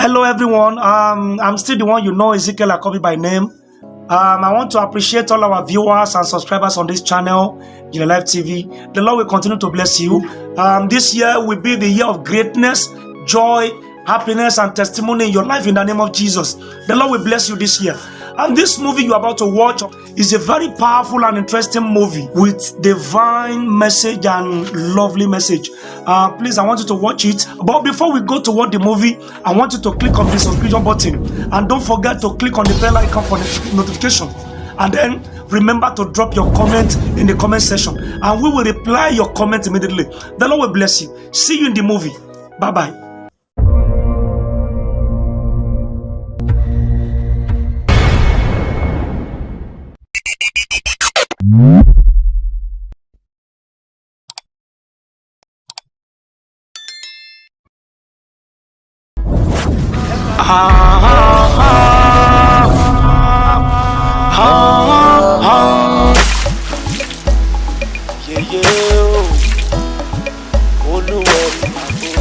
Hello, everyone. I'm still the one you know, Ezekiel Akobi by name. I want to appreciate all our viewers and subscribers on this channel, Ijinle Life TV. The Lord will continue to bless you. This year will be the year of greatness, joy, happiness, and testimony in your life in the name of Jesus. The Lord will bless you this year. And this movie you're about to watch is a very powerful and interesting movie with divine message and lovely message. Please, I want you to watch it. But before we go to watch the movie, I want you to click on the subscription button and don't forget to click on the bell icon for the notification. And then remember to drop your comment in the comment section and we will reply your comment immediately. The Lord will bless you. See you in the movie. Bye bye. Yèyé o, olúwẹ̀rí màgbó.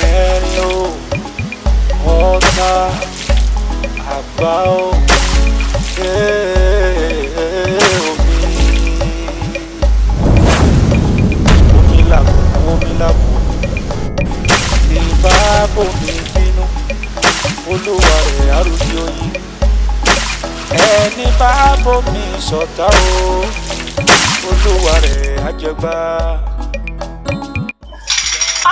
Ẹ̀rín o, ọ̀tá àgbà o, ee, omi. Omi làbò, omi làbò. Ìbá bomi bínú, olúwa rẹ̀ arúgbó oyin. Ẹni bá bomi ṣọ̀tá o, olúwa rẹ̀ àjẹgbá.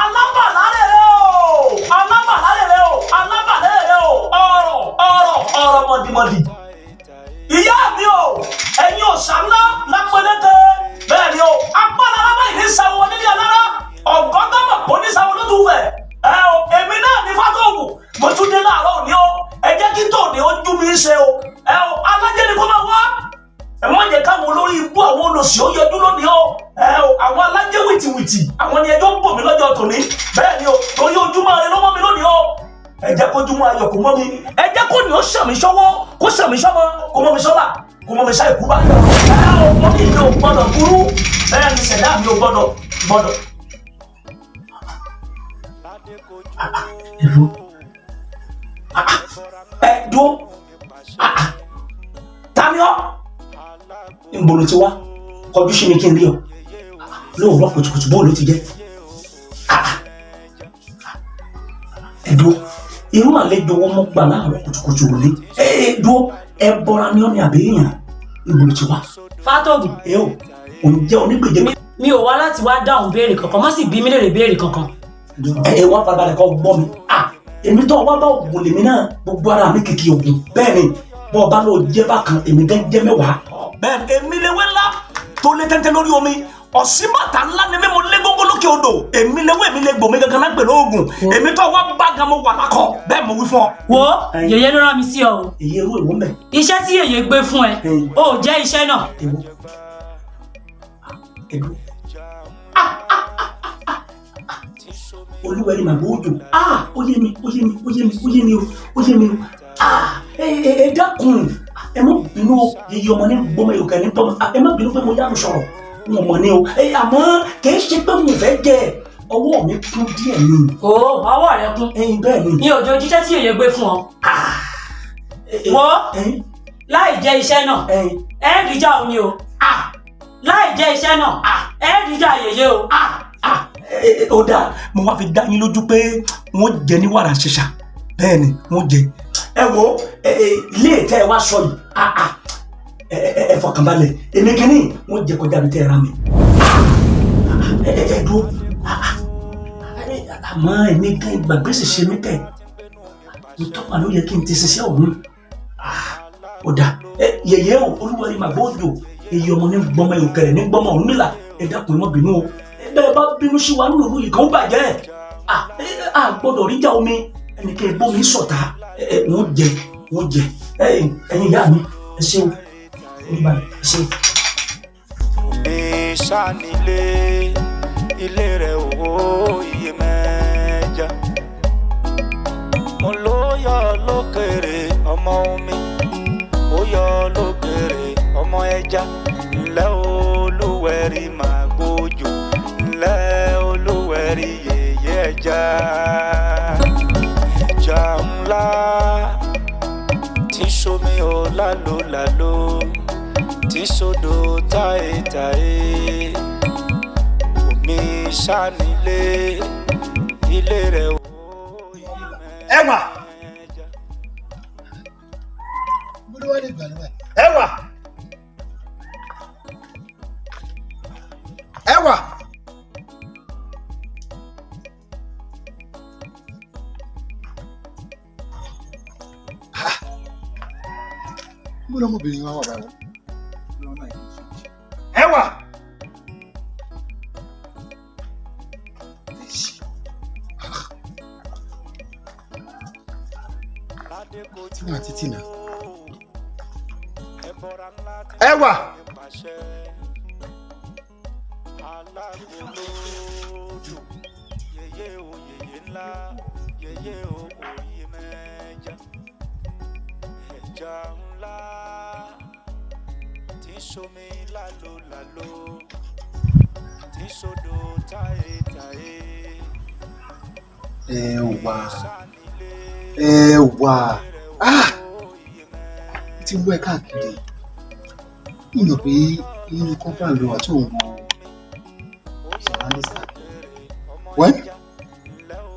Alábàlárẹ̀rẹ̀ o, alábàlárẹ̀rẹ̀ o, alábàlárẹ̀rẹ̀ o, ọ̀rọ̀ ọ̀rọ̀ ọ̀rọ̀ mọ̀dìmọ̀dì. Ìyá mi o, ẹ̀yin òòṣà ńlá lápẹ́lẹ́kẹ́. Bẹ́ẹ̀ ni o, agbára alábàá ìní sáwọ́ nílé alára, ọ̀gọ́gọ́mọ̀ kò ní sáwọ́ lójú fẹ̀. Ẹ o, èmi náà ní Fátóògùn, mo tún dé láàárọ̀ òní o, ẹ jẹ́ kí tòde ojú mi ṣe o. Ẹ o, alájẹ́ ni kó máa wá, ẹ má jẹ́ káwọn olórí ibú àwọn olòṣì ó yọjú lónìí o. Ẹ o, àwọn alájẹ wìtìwìtì, àwọn ni ẹjọ́ ń bò mí lọ́jọ́ tòní. Bẹ́ẹ̀ ni o, torí ojúmọ́ ire ló mọ́ mi lónìí o. Ẹ jẹ́ kójúmọ́ ayọ̀ kó mọ́ mi, ẹ jẹ́ kó ní ó sàmì sọ́wọ́, kó sàmì sọ́mọ, kó mọ́ mi sọ́là, kó mọ́ mi sá ìkú bá. Ẹ o, mọ́ mi ò gbọ́dọ̀ burú, bẹ́ẹ̀ ni ṣẹ̀dá mi ò gbọ́dọ̀ gbọ́dọ̀. Ìlú ẹ dúró, tani ọ́? Nbolo ti wá? Kọjú sí mi kí n rí ọ lóòrọ̀ kùtùkùtù, bóòlù ti jẹ́? Ẹ dúró, irú àlejò wọn mọ gbà láàárọ̀ kùtùkùtù òní? Ẹ ẹ dúró, ẹ bọra ní ọ ní àbí èèyàn? Nbolo ti wá? Fátóògùn. Ẹ o, òun jẹ́ onígbèjẹ. Mi ò wá láti wá dáhùn béèrè kankan, má sì bí mi léèrè béèrè kankan. Ẹ ẹ wá farabalẹ̀ kọ́ gbọ́ mi. À èmi tó wá bá ògùn lèmi náà, gbogbo ara mi kìkì ògùn. Bẹ́ẹ̀ ni, bọ́ ọ bá lọ jẹ́ bákan, èmi gán jẹ́ mẹ́wàá. Bẹ́ẹ̀ ni, èmi lewé ńlá tó lé tẹ́ntẹ́ lórí omi, ọ̀sìnbàtà ńlá ni mímu lé góńgó lókè odò. Èmi lewé, èmi lè gbòmí gangan náà gbèrò ògùn. Èmi tó wá bá gan, mo wà lákọ, bẹ́ẹ̀ mo wí fún ọ. Wo, yèyé ló rán mi sí ọ o. Èyí irú èwo ń bẹ? Iṣẹ́ tí yèyé gbé fún ẹ, o ò jẹ́ iṣẹ́ náà. Èwo? Èwo? Olúwẹ̀rí màgbó òjò, ó yé mi, ó yé mi, ó yé mi, ó yé mi o, ó yé mi o. Ẹ ẹ ẹ dákun, ẹ má bínú o. Yèyé ọmọ ní gbọmọ èròkè ní gbọmọ. Ẹ má bínú pé mo yánu sọ̀rọ̀, n ò mọ̀ ní o. Ẹ àmọ́ kìí ṣe pé mo fẹ́ jẹ, ọwọ́ mi kún díẹ̀ ni. O ọwọ́ rẹ kún? Ẹyin, bẹ́ẹ̀ ni. Mi ò jẹ́ jíṣẹ́ tí yèyé gbé fún ọ. Wo, láì jẹ́ iṣẹ́ náà, ẹ ríjà omi o. Láì jẹ́ iṣẹ́ náà, ẹ ríjà yèyé o. Ó dáa, mo wá fi dá yín lójú pé wọ́n jẹ ní wàrà ṣẹṣà. Bẹ́ẹ̀ ni, wọ́n jẹ. Ẹ wo, ilé ìtẹ́ ẹ wá sọ yìí, ẹ ẹ ẹ fọkànbalẹ̀, èmi kìíní wọ́n jẹ kọjá mi tẹ́ ẹ ra mi. Ẹ ẹ ẹ dúró, àmọ́ èmi gan ìgbàgbé sì ṣe mí kẹ́ ntọ́pà ló yẹ kí n ti ṣiṣẹ́ òun. Ó dáa, ẹ yẹ̀yẹ́ o, olúwarí màgbọ́ òjò, èyí ọmọ ní gbọmọ ìrùkẹ̀rẹ̀ ní gbọmọ Ọ̀rúnmìlà. Ẹ dákun, ẹ má bínú o. Bẹ́ẹ̀ bá bínú sí wa nínú ìlú yìí kan ó bàjẹ́. À gbọ́dọ̀ ríjà omi, ẹnìkan ìbomi sọ̀tà. Ẹ wọ́n jẹ, wọ́n jẹ. Ẹ ẹ̀yin ìyá mi, ẹ ṣeun, oníbalẹ̀, ẹ ṣeun. Omi ṣánilé ilé rẹ̀ owó iye mẹ́ja. Mo ló yọ lókèrè ọmọ omi, ó yọ lókèrè ọmọ ẹja. Ńlẹ́ olúwẹ̀rí màgbójò, ńlẹ́ olúwẹ̀rí. Olúwẹ̀rí yèyé ẹja, ẹja ńlá tí sómi ò lálóláló, tí sódò táyétáyé, omi sánilé ilé rẹ̀ ò. Ẹwà. Bólú wá lè gbà lọ́wọ́ ẹ̀. Ẹwà. Ẹwà. Bólú ọmọbìnrin wa wà báyìí. Ẹwà. Tina àti Tina. Ẹwà. Yèyé o yèyé ńlá, yèyé o òye mẹ́ja, ẹja ńlá tí sómi lálóláló, tí sódò táyétáyé. Ẹwà. Ẹwà. Ah! Mo ti ń wá ẹ káàkiri. Mo rò pé inú compound ló wà tó ń wo surroundings káàkiri. Well,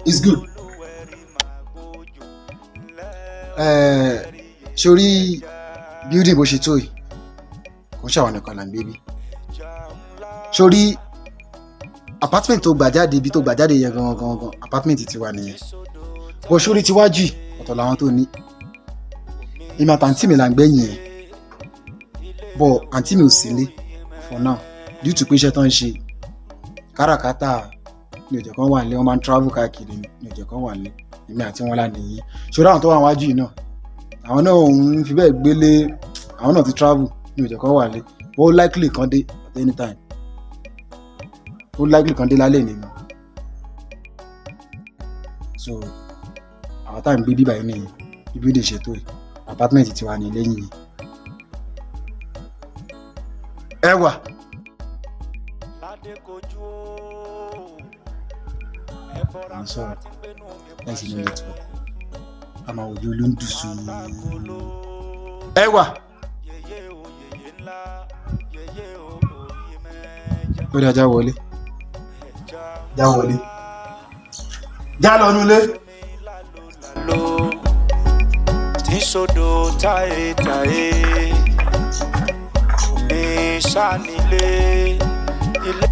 it's good. Sórí building bó ṣe tó yìí, kò ń ṣàwọn nìkan là ń gbé bí. Sórí apartment tó gbà jáde, ibi tó gbà jáde yẹn gangan gangan, apartment ti wà nìyẹn. Bó sórí tiwájú yìí, ọ̀tọ̀ làwọn tó ní. Èmi àtàntí mi là ń gbẹ̀yìn ẹ̀. But àǹtí mi ò sílé for now due to pé iṣẹ́ tó ń ṣe káràkátà ní ò jẹ́ kán wà nílé, wọ́n máa ń travel káàkiri ní ò jẹ́ kán wà nílé. Èmi àti wọn la nìyí. Ṣòro àwọn tó wà wájú yìí náà, àwọn náà ń fi bẹ́ẹ̀ gbélé, àwọn náà ti travel ní ò jẹ́ kán wà nílé. But ó likely kan dé at any time. Ó likely kan dé lálẹ́ nìyẹn. So àwọn táà ń gbé bíbá yìí nìyẹn, bí building ṣe tó yìí, apartment tiwa ní lẹ́yìn yìí. Ẹwà. À ń sọ̀rọ̀ láìsí ní network. A máa wòye olóńdùsù. Ẹwà. Ó dáa, já wọlé. Já wọlé. Já lọ nulẹ̀. Tí sódò táyétáyé, omi sánilé ilé.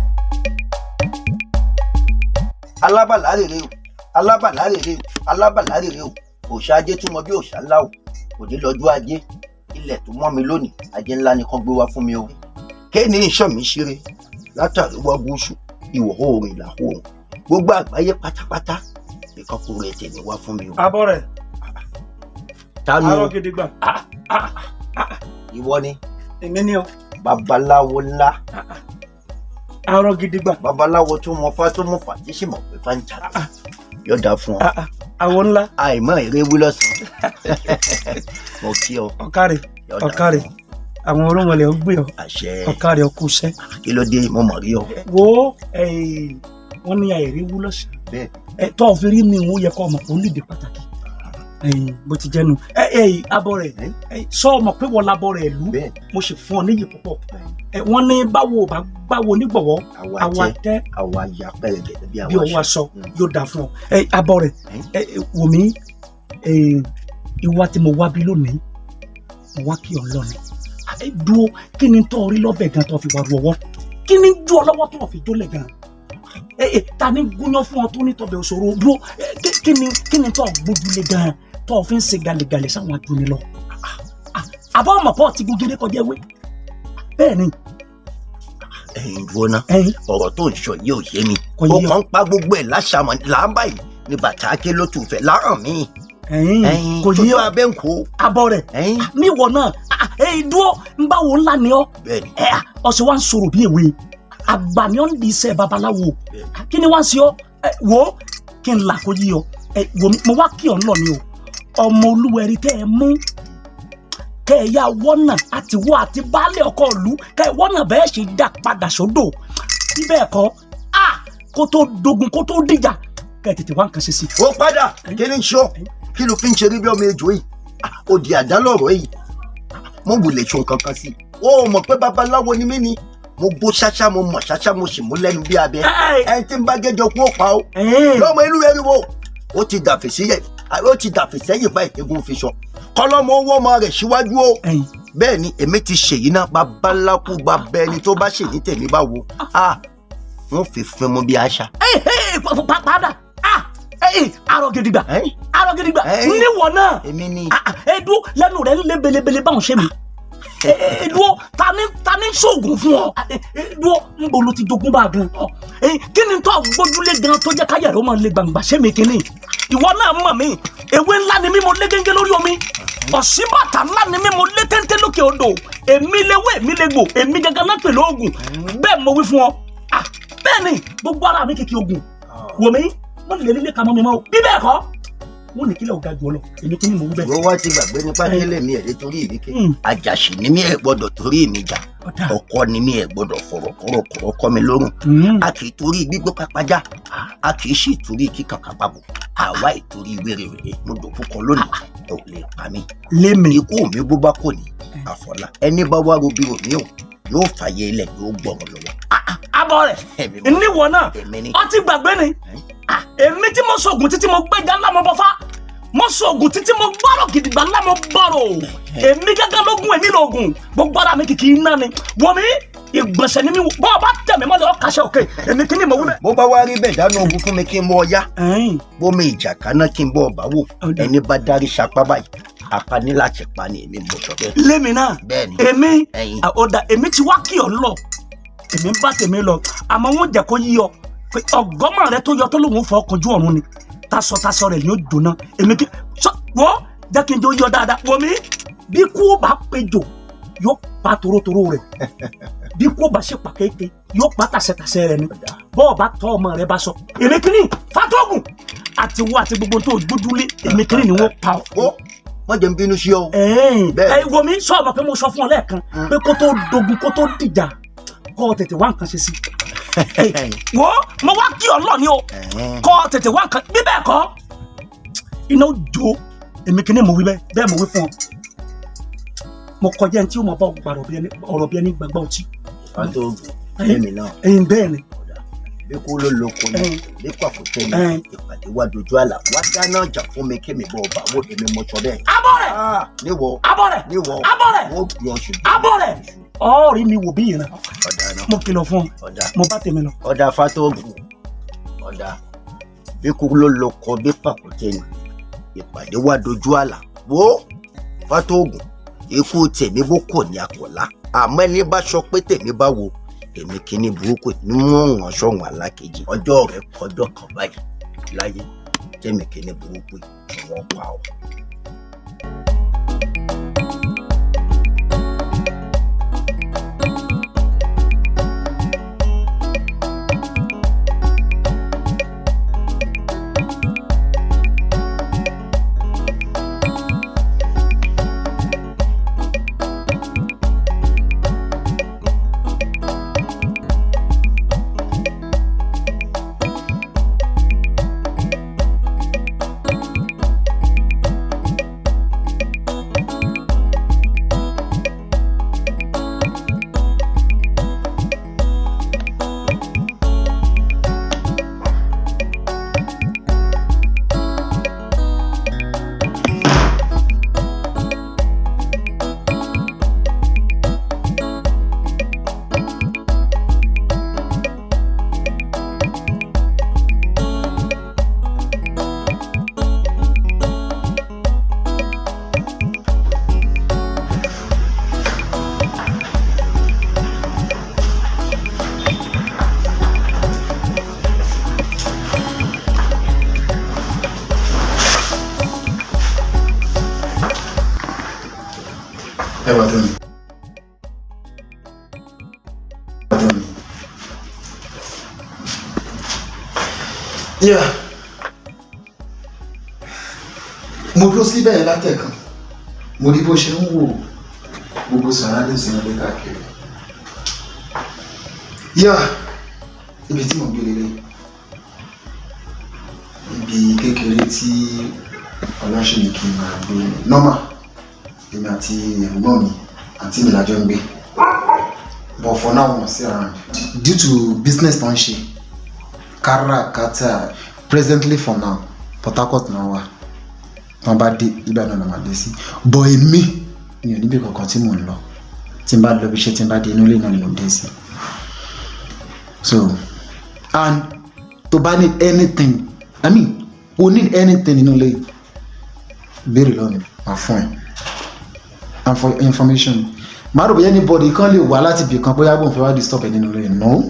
Alábàlá rèrè o, alábàlá rèrè o, alábàlá rèrè o. Òòṣà ajé túmọ̀ bí òòṣà ńlá o. Òní lọ́jọ́ ajé, ilẹ̀ tó mọ́ mi lónìí, ajé ńlá ni kán gbé wá fún mi o. Kéènì ìṣàn mi ṣeré látàrí wá gúúsù, ìwọ̀ oòrùn, ìlà oòrùn, gbogbo àgbáyé pátápátá nìkan kò rẹ̀ tèmi wá fún mi o. Abọ́ rẹ̀. Tánu? Arọ gidigba. Ìwọ ni? Èmi ni o. Babaláwo ńlá. Arọ gidigba. Babaláwo tó mọ fá, tó mọ fà, tí sì mọ̀ pé fá ń jà, yóò dáa fún ọ. Àwọ̀ ńlá. Àìmọ̀ eré wí lọ́sàn-án, mo kí ọ. Ọ̀kàrẹ̀. Yóò dáa Ọ̀kàrẹ̀. fún ọ. Àwọn olóńwọlẹ̀ ó gbé ọ. Àṣẹ. Ọ̀kàrẹ̀, ọkùnṣẹ́. Kí ló dé? Mo mọ̀ rí ọ. Wo, wọ́n ní àìrí wú lọ́sàn-án. Bẹ́ẹ̀. Ẹ tọ́ fi rí mi, òun yẹ kọ́ ọmọ kò nídìí pàtàkì. Bó ti jẹ́nu. Abọ́ rẹ̀, sọ ọmọ pé wọ́n labọ́ rẹ̀ lú. Bẹ́ẹ̀. Mo sì fún ọ níyì púpọ̀. Wọ́n ní báwo bá báwo nígbọ̀wọ́. Àwa àwa jẹ́ tẹ́ àwa ya pẹ̀rẹ̀gẹ̀dẹ̀ bí bí àwa ọwọ́ aṣọ, yóò dáa fún ọ. Abọ́ rẹ̀, wò mí, ìwà tí mo wá bí lónìí, mo wá kí ọ lọ́ni. Dúró, kí ni tó rí lọ́bẹ̀ gan tó fi wà rú ọwọ́? Kí ni ju ọ lọ́wọ́ tó fi jólẹ̀ gan? Ta ni gúnyán fún ọ tó ní tọbẹ̀ òṣòro? Dúró, kí ni tó gbójúlé gan tó fi ń ṣe gàlẹ́gàlẹ́ sáwọn àjùní lọ? Àbọ̀ ọmọ pọ̀ ti gun géré kọjá ewé bẹ́ẹ̀ ni. Ẹ̀yin, dúró ná. Ẹ̀yin. Ọ̀rọ̀ tó ń sọ yìí ò yé mi. Kò Ó yé ọ. kàn ń pa gbogbo ẹ̀ láṣàmọ̀ làǹbà yìí ni bàtà ké ló tù fẹ́ láhàn mi. Ẹ̀yin, kò yé tójú ọ. abẹ́ ń kó. Abọ́ rẹ̀ Ẹ̀yin. níwọ náà, ẹ̀yin, dúró, ń báwo ńlá ni ọ. Bẹ́ẹ̀ni. Ẹ ọsẹ wa ń sọ̀rọ̀ bí èwe àgbà ni ọ ń di iṣẹ́ babaláwo. Kí ni wá ń ṣe ọ? Ẹ wò ó, kí n là kó yí ọ. Ẹ wò mí, mo wá kí ọ ń lọ ni o. Ọmọ olúwẹ̀rí tẹ́ ẹ mú, kẹ́ ẹ yá wọ́nà àti wọ́ àti baálé ọkọ ìlú, kẹ́ ẹ wọ́nà bẹ́ẹ̀ ṣe dá padà sódò. Bí bẹ́ẹ̀ kọ́, a Kó tó dogun, kó tó dìjà, kẹ́ ẹ tètè wá nǹkan ṣe sí. Ó padà, kí ni ṣọ́? Kí ló fi ń ṣeré bí ọmọ ejò yìí? Òdì àdá lọ̀rọ̀ yìí. Mo wulẹ̀ ṣe nǹkan kan sí i. Ó mọ̀ pé babaláwo ni mí ni. Mo gbó ṣáṣá, mo mọ̀ ṣáṣá, mo sì mú lẹ́nu bí abẹ. Ẹni tí ń bá gẹ́jọ kú ó pa ó. Lọ́mọ inú rẹ̀ wo ó ti dàfẹ́ síyẹ̀, ó ti dàfẹ́ sẹ́yìn báyìí, egun fi sọ kọlọ́mọ owó ọmọ rẹ̀ síwájú o. Bẹ́ẹ̀ ni èmi ti ṣèyí náà, babaláku bàbá ẹni tó bá ṣèyí tèmi bá wo, wọ́n fi fún mu bí àṣà. Padà, arọ gidigba, arọ gidigba níwọ̀n náà. Edu lẹ́nu rẹ̀ ń lé belebele báwọn ṣe mi. Eduo, tani sóògùn fún ọ? Eduo, nbo ló ti jogún bá a gan? Kí ni tó gbójúlé gan tó jẹ́ káyà rẹ̀ ó máa lé gbangba ṣé mi kínní? Ìwọ náà mọ̀ mí, ewé ńlá ni mí, mo lé gẹ́gẹ́ lórí omi. Ọ̀sínbàtà ńlá ni mí, mo lé téńté lókè odò. Èmi léwé, èmi légbò, èmi gangan náà pèlú oògùn. Bẹ́ẹ̀ mo wí fún ọ. Bẹ́ẹ̀ ni gbogbo ara mi kìkì oògùn. Wò mí, wọ́n lè lílé ka mọ́ mi mọ́ o. Bí bẹ́ẹ̀ kọ́, wọ́n ní kílẹ̀ ọ̀gá jù ọ lọ. Èmi kí ni mò ń bẹ̀. Wọ́n wá ti gbàgbé nípa délé mi ẹ̀ lé torí mi ké. Àjàṣì ni mí, ẹ̀ gbọ́dọ̀ torí mi jà. Ọkọ ni mí, ẹ̀ gbọ́dọ̀ fọ̀rọ̀ kọ̀rọ̀ kọ́ mi lórùn. A kì í torí gbígbó kápájá, a kì í sì torí kíkàn kápábò. Àwa ìtorí wérewère mo dòkú kan lónìí, ẹ ò lè pa mí. Lémi. Ikú mi bó bá kò ní àfọlá. Ẹni bá wá robi òní o, yóò fàyè ilẹ̀, yóò gbọ̀rọ̀ lọ́wọ́. Abọ́ rẹ̀ níwọ̀ náà, ọtí gbàgbé ni. Èmi tí mo sọ̀gùn títí mo gbẹ́jà ńlá mo bọ́fá, mo sọ̀gùn títí mo gbọ́rọ̀ gidigba ńlá mo bọ̀rọ̀. Èmi gángan lógún, èmi lóògùn, gbogbo ara mi kìkì iná ni. Wọ́n mi ìgbọ̀nsẹ̀ ni mi wò, bọ́ọ̀ bá tẹ̀ mí mọ́lẹ̀ ọ̀kàṣẹ́ òkè, èmi kí ni mo wí bẹ́ẹ̀. Bó bá wá rí bẹ́ẹ̀, dáná ogun fún mi kí n mọ ọyá bómi ìjà kaná kí n bọ́ ọ̀bá wò. Ẹni bá dárí sapá báyìí, apá ní láti pa ni, èmi mo sọ bẹ́ẹ̀. Lémi náà, èmi ọ̀dà, èmi ti wá kí ọ lọ, èmi ń bá tèmi lọ, àmọ́ wọ́n jẹ́ kó yí ọ pé ọgọ́mọ̀ rẹ tó yọ tó lóun fọ ọkànjú ọ̀run ni, tasọtasọ rẹ̀ ni ó jóná. Èmi kí wọ́n jẹ́ kí n jẹ́ ó yọ dáadáa. Wọ́n mi bí kú ó bá péjò, yóò pa torotoro rẹ̀. Bí kú ó bá ṣe pàkékè, yóò pa tàṣẹtàṣẹ rẹ̀ ni. Bọ́ọ̀ bá tọ́ ọmọ rẹ bá sọ, èmi kìíní fatógùn àti wo àti gbogbo tó gbójúlé, èmi kìíní ni wọ́n pa ọ́. Wọ́n jẹ́ ń bínú sí ọ. Ẹ wo mi, sọ ma pé mo sọ fún ọ lẹ́ẹ̀kan pé kó tó dogun, kó tó dìjà, kó o tètè wá nǹkan ṣe sí. Wo, mo wá kí ọ lọ ni o, kó o tètè wá nǹkan, bí bẹ́ẹ̀ kọ́ iná jó. Èmi kìíní mo wí bẹ́ẹ̀, bẹ́ẹ̀ mo wí fún ọ. Mo kọjá ẹni tí ó mọ bá gbàrọ̀ ọ̀rọ̀ bí ẹni gbàgbọ́ ọtí. Fatóògùn èmi náà. Ẹyin bẹ́ẹ̀ ni. Bí kò ló lóko ni, bí kò àkótẹ́ ni, ìpàdé wa dojú àlà, wá dáná ọjà fún mi kí mi bọ̀ ọba wo, èmi mo sọ bẹ́ẹ̀. Abọ́ rẹ̀. Níwọ̀. Abọ́ rẹ̀. Níwọ̀. Abọ́ rẹ̀. Wọ́n gbé ọṣù. Abọ́ rẹ̀. Ọ̀ọ́rì mi wò bí ìran. Mo kìlọ̀ fún ọ. Mo bá tèmi lọ. Ọ̀dà Fatóògùn, ọ̀dà, bí kò ló lóko, bí pàkúté ni, ìpàdé wa dojú àlà. Wo Fatóògùn, ikú tèmi bó kò ní àkọlá, àmọ́ ẹni bá sọ pé tèmi bá wo, èmi kíní burúkú ní wọ́n ràn sọ̀rùn alákejì. Ọjọ́ rẹ̀ kọjọ́ kan báyìí láyé, tèmi kíní burúkú ni wọ́n pa ọ́. Ẹ wà tó mi. Yeah. Mo dúró síbẹ̀ yẹn látẹ̀kan. Mo rí bó ṣe ń wò gbogbo surroundings yẹn lé káàkiri. Yeah. Ibi tí mò ń gbé lélẹ̀. Ibi kékeré tí ọlọ́ṣìn ní kí n máa gbé normal, èmi àti ẹ̀gbọ́n mi, àǹtí mi lájọ ń gbé. But for now, wọ́n sí around. Due to business tó ń ṣe, káràkátà presently for now, Port Harcourt náà wà. Tí wọ́n bá dé, ibà náà la máa dé sí. But èmi, mi ò níbi kankan tí mò ń lọ. Tí n bá lọ ibi iṣẹ́, tí n bá dé, inú ilé náà ni mò ń dé sí. So, and tó bá need anything, I mean, o need anything nínú ilé, béèrè lọ́wọ́ mi, màá fún ẹ. And for your information, màá rò bóyá anybody kan lè wá láti ibì kan bóyá bóun fẹ́ wá disturb ẹ nínú ilé. No,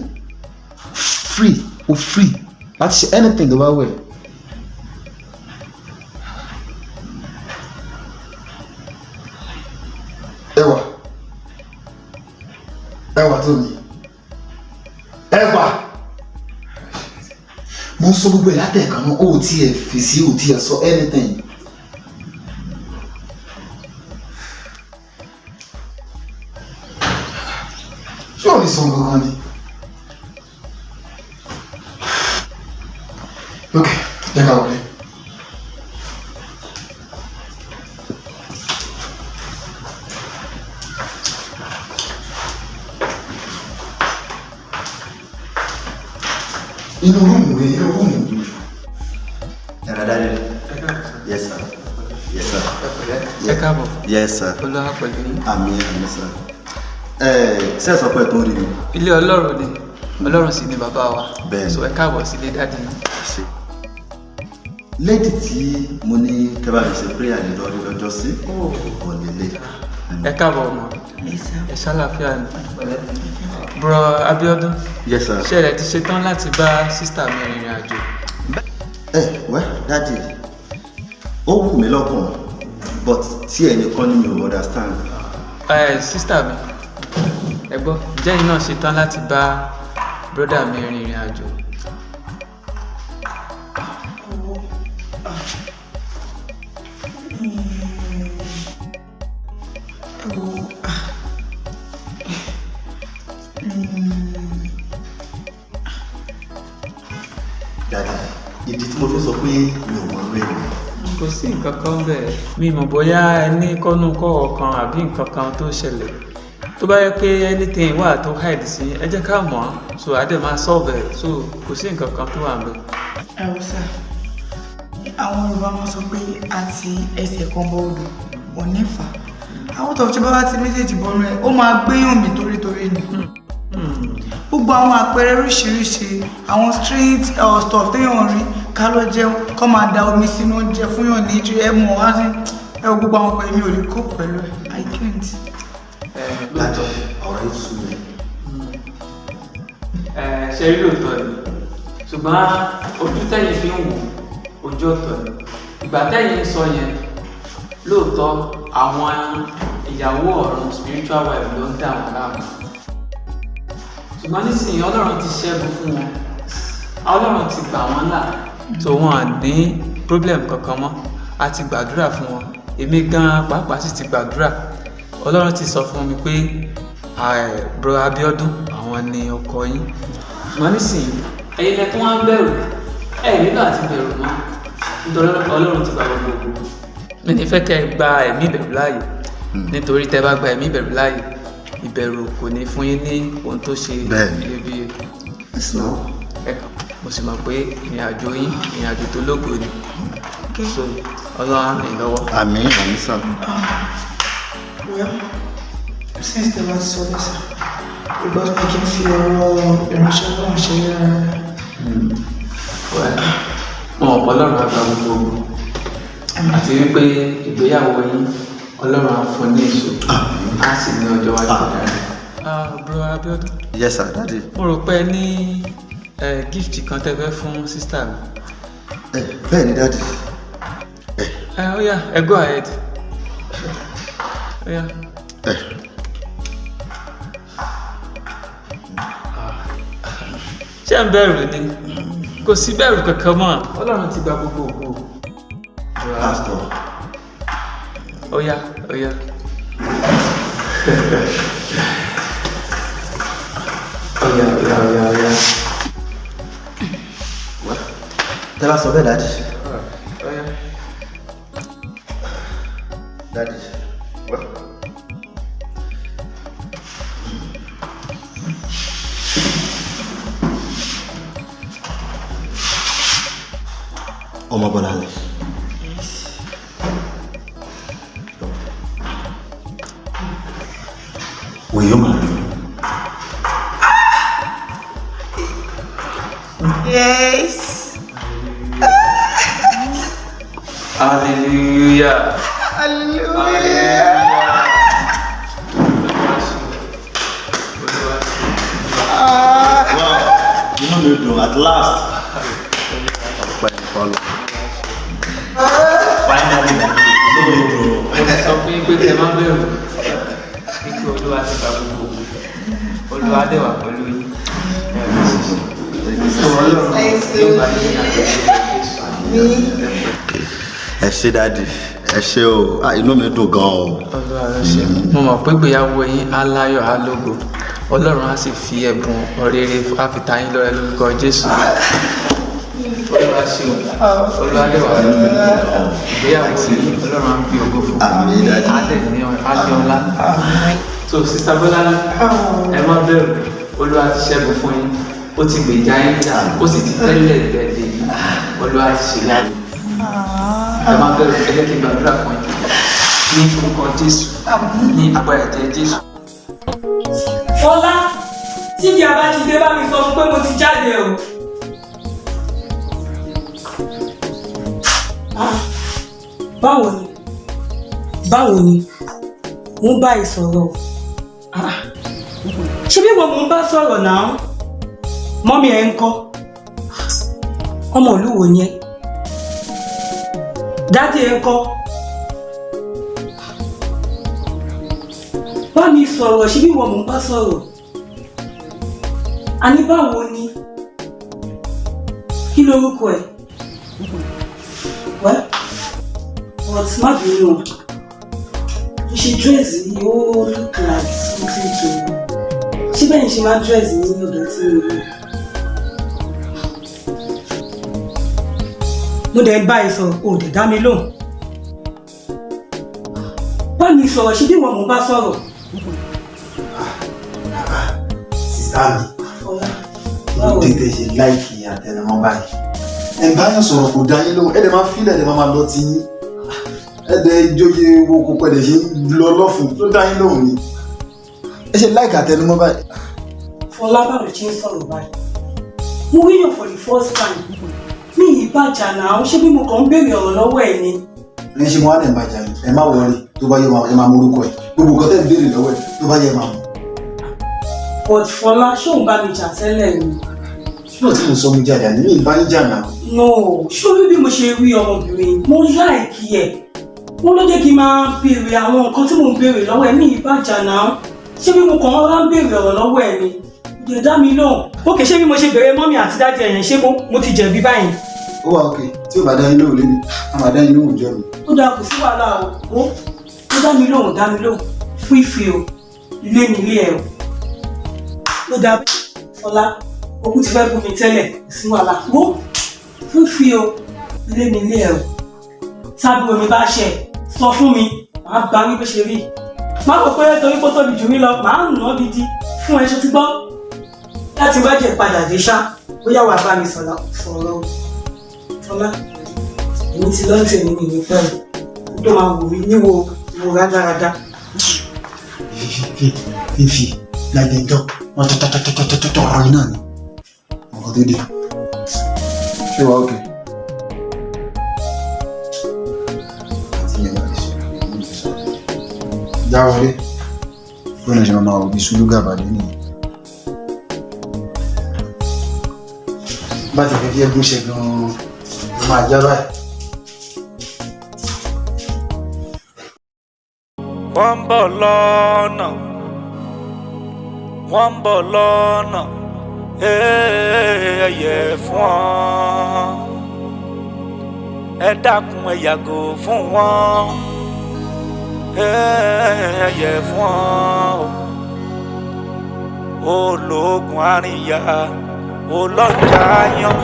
free, o free láti ṣe anything tó bá wù ẹ́. Ẹwà, ẹwà tó mi, ẹwà, mo ń sọ gbogbo ẹ̀ látẹ̀ẹ̀kan náà, ó tiẹ̀ fèsì, ó tiẹ̀ sọ anything. Ṣé ò ní sọ nǹkan kan ni? Ok, jẹ́ ká wọlé. Inú room rẹ̀, inú room rẹ̀. Yàrá dáadé. Yes, sir. Yes, sir. Ẹ káàbọ̀. Yes, sir. Olúwa pẹ̀lú yín. Àmín, àmín, sir. Ẹ ṣe é sọ pé tó ń rí mi. Ilé Ọlọ́run ni, Ọlọ́run sì ni bàbá wa. Bẹ́ẹ̀ni. So ẹ káàbọ̀ sílé daddy yín. Ṣe. Lady tí mo ní kẹ́ bá mi ṣe prayer ní lórí lọ́jọ́ sí, ònílé. Ẹ káàbọ̀ ọmọ. Ẹ ṣàlàáfíà ni. Bro Abiodun. Yes, sir. Ṣé ẹ ti ṣetán láti bá sister mi rìnrìn àjò? Ẹ wẹ́ daddy, ó wù mí lọ́kàn, but tí ẹnìkan ní mi ò understand. Ẹ sister mi, ẹ gbọ́, ǹjẹ́ ẹ̀yin náà ṣetán láti bá brother mi rìnrìn àjò? Daddy, ìdí tí mo fi sọ pé mi ò mọ orí ẹ̀ ni. Kò sí nǹkan kan bẹ́ẹ̀. Mi mọ̀ bóyá ẹ ní kọ́nú-kọ́wọ̀ kan àbí nǹkan kan tó ṣẹlẹ̀. Tó bá yẹ pé anything wà tó hide sí, ẹ jẹ́ ká mọ̀ ọ́n. So a dẹ̀ máa solve ẹ̀. So kò sí nǹkan kan tó wà níbẹ̀. Ẹ wò sá, àwọn Yorùbá máa sọ pé àti ẹsẹ̀ kan bọ odò ò ní fà á. Àwọn tó ti bá wá ti méjèèjì bọnú ẹ, ó máa gbéyàn mí torítorí ni. Gbogbo àwọn àpẹẹrẹ oríṣiríṣi, àwọn street stuff téèyàn rí, ká lọ jẹun, kọ́ máa da omi sínú oúnjẹ fún yàn ní ẹ mọ̀ wá sí ẹ wo gbogbo àwọn ọkọ̀, èmi ò lè cope pẹ̀lú ẹ. I can't. Daddy, ọ̀rọ̀ yìí sú mi. Ẹ ṣe rí, lóòótọ́ ni, ṣùgbọ́n ojú tẹ́yìn fi ń wò ojú ọ̀tọ̀ ni. Ìgbà tẹ́yìn ń sọ yẹn, lóòótọ́ àwọn ìyàwó ọ̀run, spiritual wife, ló ń dà wọ́n láàmú, ṣùgbọ́n nísìnyí Ọlọ́run ti ṣẹ́gun fún wọn, Ọlọ́run ti gbà wọ́n là, tó wọn à ní problem kankan mọ́. A ti gbàdúrà fún wọn, èmi gan-an pàápàá sì ti gbàdúrà. Ọlọ́run ti sọ fún mi pé bro Abiodun, àwọn ni ọkọ yín. Ṣùgbọ́n nísìnyí ẹ̀yin lẹ tó wá ń bẹ̀rù, ẹ nílò àti bẹ̀rù mọ́, nítorí Ọlọ́run ti gba gbogbo ògo. Mi ní fẹ́ kẹ́ ẹ gba ẹ̀mí ìbẹ̀rù láàyè, nítorí tẹ́ bá gba ẹ̀mí ìbẹ̀rù láàyè, ìbẹ̀rù kò ní fún yín ní ohun tó ṣe iyebíye. Ẹ kàn, mo sì mọ̀ pé ìrìn àjò yín, ìrìn àjò tó lógo ni, so Ọlọ́run á ràn yín lọ́wọ́. Àmín, àmín sir. Well, since the last service, because mi kì í fi ọ̀rọ̀ ìránṣẹ́ náà ṣe rárá. Well, mo mọ̀ pé Ọlọ́run á gba gbogbo ògo, àti wípé ìgbéyàwó yín, Ọlọ́run á fún ní èso, á sì ní ọjọ́ iwájú tó dára. Ah, bro Abiodun. Yes, sir, daddy. Mo rò pé ẹ ní gift kan tẹ́ fẹ́ fún sister mi. Ẹ bẹ́ẹ̀ ni, daddy. Ẹ ó yá, ẹ go ahead. Ó yá. Ẹ. Ṣé ń bẹ̀rù ni? Kò sí bẹ̀rù kankan mọ́, Ọlọ́run ti gba gbogbo ògo. Pastor. Ó yá, ó yá. Ó yá, ó yá, ó yá, ó yá. Well, Tẹ́ bá sọ bẹ́ẹ̀, daddy. Daddy. Well. Ọmọ Bọ́láńlé. Will you marry me? Yes. Hallelujah. Hallelujah. Wow, inú mi dùn at last. Ọpẹ́ ní fọlọ́. Finally, inú mi dùn. Mo ti sọ fún yín pé kẹ́ má bẹ̀rù wípé Olúwa ti gba gbogbo ògo. Olúwa dẹ̀ wà pẹ̀lú yín. Ẹ ò ní ṣìṣe. So Ọlọ́run yóò bá yín ní àgbẹ̀dẹ Jésù. Ẹ ṣé daddy, ẹ ṣé o, ah, inú mi dùn gan o. Olúwa ló ṣe. Mo mọ̀ pé ìgbéyàwó yín á láyọ̀, á lógo. Ọlọ́run á sì fi ẹ̀bùn ọ̀rẹ́rẹ́ á fi ta yín lọ́rẹ lórúkọ Jésù. Olúwa ṣe o. Olúwa dẹ̀ wà pẹ̀lú yín. Ìgbéyàwó yín Ọlọ́run á fi ògo fún. Àmín daddy. Á dẹ̀ ní á ní ọlá. So Sister Bọ́láńlé, ẹ má bẹ̀rù. Olúwa ti ṣẹ́gun fún yín. Ó ti gbèjà yín jà. Ó sì ti tẹ́lẹ̀ tẹ̀lé yín. Olúwa ti ṣe láàyè. Ẹ má bẹ̀rù, ẹ jẹ́ kí n gbàdúrà fún yín. Ní orúkọ Jésù, ní agbára ẹ̀jẹ̀ Jésù. Fọlá, tí ìyá bá ti dé, bá mi sọ fún pé mo ti jáde o. Ah, báwo ni, báwo ni mo ń bá ẹ sọ̀rọ̀ o. Ah, ṣé bí wọn mò ń bá sọ̀rọ̀ náà? Mọ́mí ẹ̀ ń kọ́? Ọmọ ìlú wo ni ẹ? Daddy ẹ̀ ń kọ́? Bá mi sọ̀rọ̀, ṣé bí wọn mò ń bá sọ̀rọ̀? Àní báwo ni? Kí lorúkọ ẹ? Well, but má bínú o, bó ṣe dress yìí, ó look like something to me. Ṣé bẹ́ẹ̀ ni ṣe máa dress ní ọ̀dọ̀ tí mo rí? Mo dẹ̀ ń bá ẹ sọ̀rọ̀, o ò dẹ̀ dá mi lóhùn. Bá mi sọ̀rọ̀, ṣé bí wọn mò ń bá sọ̀rọ̀? Sister mi, Fọlá, ló báwo dé ni? tẹ ṣe like àtẹnumọ́ báyìí? Ẹ̀ ń báyọ̀ sọ̀rọ̀, kò dá yín lóhùn, ẹ̀ dẹ̀ máa fílẹ̀, ẹ̀ dẹ̀ máa lọ ti yín. Ẹ̀ dẹ̀ jóye wo kò pẹ̀lẹ́ ṣe ń lọ lọ́fun tó dá yín lóhùn ni. Ẹ ṣe like àtẹnumọ́ báyìí. Fọlá, báwo ló ṣe ń sọ̀rọ̀ báyìí? Mo rí yàn for the first time, mi ì bàjá náà. Ṣé bí mo kàn ń béèrè ọ̀rọ̀ lọ́wọ́ ẹ̀ ni? Ní ṣe mo wá lè bàjá yín, ẹ má worry, tó bá yẹ ẹ máa mọ orúkọ ẹ. Gbogbo nǹkan tẹ́ ń béèrè lọ́wọ́ ẹ, tó bá yẹ máa mọ̀. But Fọlá, ṣóun bá mi jà tẹ́lẹ̀ ni? Ṣé tí mo sọ mo jáde àní mi ì bá yín jà náà? No, ṣórí bí mo ṣe rí ọmọbìnrin, mo like ẹ̀. Wọ́n ló jẹ́ kí n máa béèrè àwọn nǹkan tí mò ń béèrè lọ́wọ́ ẹ̀. Mi ì bàjá náà. Ṣé bí mo kàn ń rán béèrè ọ̀rọ̀ lọ́wọ́ ẹ̀ ni? Ìdè dá mi lóhùn. Ókè, ṣé bí mo ṣe béèrè mummy àti daddy ẹ̀yẹn, ṣé mo ti jẹ̀bi báyìí? Ó wà òkè, tí ò bá dá yín lóhùn lébi, a máa dá yín lóhùn jọ mi. Ó dáa, kò sí wàhálà o. Ó dá mi lóhùn, dá mi lóhùn fífi o. Ilé ní ilé ẹ o. Ó dáa, Fọlá, okú ti fẹ́ bú mi tẹ́lẹ̀, kò sí wàhálà. Wo fífi o, ilé ní ilé ẹ o. Tábí omi bá ṣe sọ fún mi, màá bá wí bó ṣe rí. Má rò pé torí pé ó tóbi jù mí lọ, màá nà án gidi fún ẹ. Ṣe ti gbọ́? Láti wá jẹ padà dé ṣá, bóyá wàá bá mi sọ̀rọ̀ sọ̀rọ̀ o. Fọlá, èmi ti lọ́ọ́ tèmi mi ní pẹ́ẹ́lú tó máa wù mí níwo wo rádaràda. Fífi láìdẹjọ́ wọn tọ́tọ́tọ́tọ́tọ́ ọ̀rọ̀ náà ni. Ọkọ̀ tó dé. Ṣé wàá òkè? Àti ìyẹn náà lè sọ, èyí lè sọ. Já wọlé. Bọ́lá ṣe máa wò bí Sùlù Gàbàdé nìyẹn. Bá ti fi ẹgún ṣe gan-an, ló máa já báyìí. Wọ́n ń bọ̀ lọ́nà, wọ́n ń bọ̀ lọ́nà, ẹ yẹ fún wọn, ẹ dákun, ẹ yàgò fún wọn, ẹ yẹ fún wọn o. Ológun àríyá, olọ́jà yan.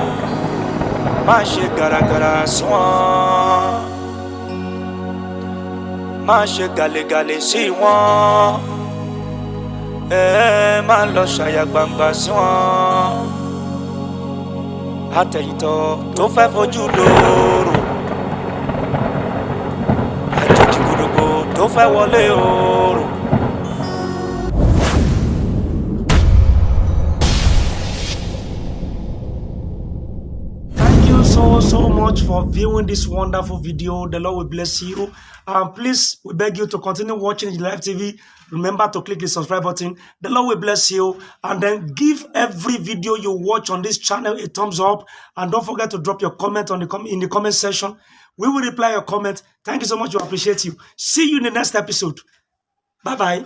Má ṣe gàràgàrà sí wọn, má ṣe gàlégàlé sí wọn, ẹ má lọ ṣàyà gbangba sí wọn. Àtẹ̀yìntọ̀ tó fẹ́ fojú lóòrò, àjèjì gbòdògbò tó fẹ́ wọlé oòrùn. Thank you so, so much for viewing this wonderful video. The Lord will bless you. And please, we beg you to continue watching the Live TV. Remember to click the subscribe button. The Lord will bless you. And then give every video you watch on this channel a thumbs up. And don't forget to drop your comment on the in the comment section. We will reply your comment. Thank you so much. We appreciate you. See you in the next episode. Bye bye.